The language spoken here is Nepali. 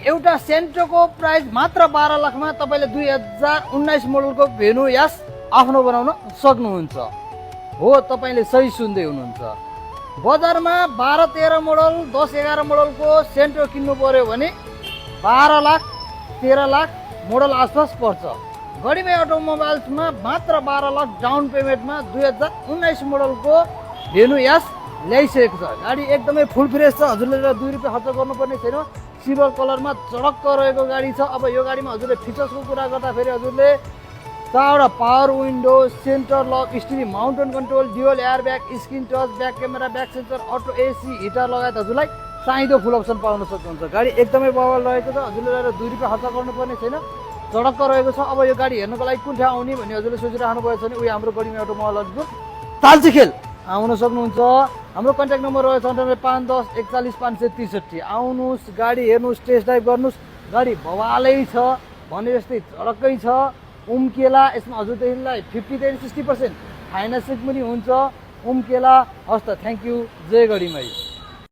एउटा सेन्ट्रोको प्राइस मात्र 12 लाखमा तपाईले 2019 मोडलको भेनु यस आफ्नो बनाउन सक्नुहुन्छ। हो, तपाईले सही सुन्दै हुनुहुन्छ। बजारमा 12-13 मोडल 10-11 मोडलको सेन्ट्रो किन्नु पर्यो भने 12 लाख 13 लाख मोडल आसपास पर्छ। गढीमाई अटोमोबाइल्समा मात्र 12 लाख डाउन पेमेन्टमा 2019 मोडलको भेनु यस ल्याइसकेको छ। गाडी एकदमै फुल फ्रेस छ। हजुरले 2 रुपियाँ खर्च गर्नुपर्ने छैन। सिल्भर कलरमा चडक्क रहेको गाडी छ। अब यो गाडीमा हजुरले फिचर्सको कुरा गर्दाखेरि हजुरले 4वटा power window, center lock, steering mountain control, dual air bag, screen touch, back camera, back sensor, auto AC, heater लगायत हजुरलाई चाहिँदो फुल अप्सन पाउन सक्नुहुन्छ। गाडी एकदमै बवाल रहेको छ। हजुरले 2 रुपियाँ खर्च गर्नुपर्ने छैन। चडक्क रहेको छ। अब यो गाडी हेर्नको लागि कुन ठाउँ आउने भन्ने हजुरले सोचिराख्नु भएको छ भने उयो हाम्रो गढीमाई अटोमोबाइल्सको तालचीखेल आउन सक्नुहुन्छ। हाम्रो कन्ट्याक्ट नम्बर रहेछ 9851104163। आउनुहोस्, गाडी हेर्नुहोस्, टेस्ट ड्राइभ गर्नुहोस्। गाडी बवालै छ भने जस्तै चडक्कै छ। उम्केला यसमा हजुरलाई 50-60% फाइनेन्सिङ पनि हुन्छ। उम्केला। हस् त, थ्याङ्क यू। जय गढीमाई।